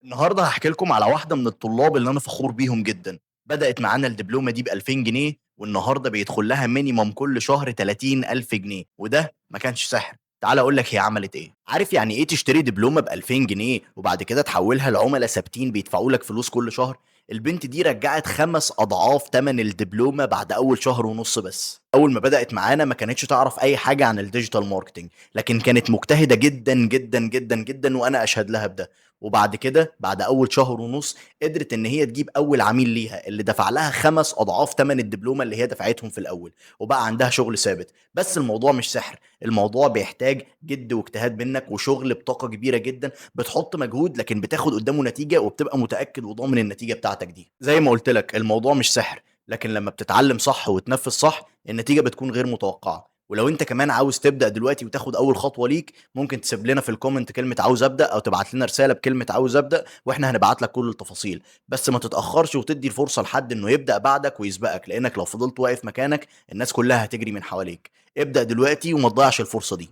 النهارده هاحكي لكم على واحدة من الطلاب اللي أنا فخور بيهم جدًا، بدأت معانا الدبلومة دي ب2000 جنيه، والنهارده بيدخل لها minimum كل شهر 30.000 جنيه، وده ما كانش سحر. تعالَ أقول لك هي عملت إيه. عارف يعني إيه تشتري دبلومة ب2000 جنيه وبعد كده تحولها لعملا ثابتين بيدفعوا لك فلوس كل شهر؟ البنت دي رجعت 5 أضعاف تمن الدبلومة بعد أول شهر ونص بس. أول ما بدأت معانا ما كانتش تعرف أي حاجة عن ال digital marketing، لكن كانت مجتهدة جدًا، جدًا، جدًا، جدًا، وأنا أشهد لها بده. وبعد كده بعد أول شهر ونص قدرت إن هي تجيب أول عميل ليها اللي دفع لها 5 أضعاف تمن الدبلومة اللي هي دفعتهم في الأول، وبقى عندها شغل ثابت. بس الموضوع مش سحر، الموضوع بيحتاج جد واجتهاد منك وشغل بطاقة كبيرة جدًا، بتحط مجهود لكن بتاخد قدامه نتيجة وبتبقى متأكد وضامن النتيجة بتاعتك دي. زي ما قلت لك الموضوع مش سحر، لكن لما بتتعلم صح وتنفذ صح النتيجة بتكون غير متوقعة. ولو انت كمان عاوز تبدأ دلوقتي وتاخد أول خطوة ليك، ممكن تسيب لنا في ال comment كلمة عاوز أبدأ، أو تبعت لنا رسالة بكلمة عاوز أبدأ، وإحنا هنبعت لك كل التفاصيل. بس ما تتأخرش وتدي الفرصة لحد إنه يبدأ بعدك ويسبقك، لأنك لو فضلت واقف مكانك الناس كلها هتجري من حواليك. ابدأ دلوقتي وما تضيعش الفرصة دي.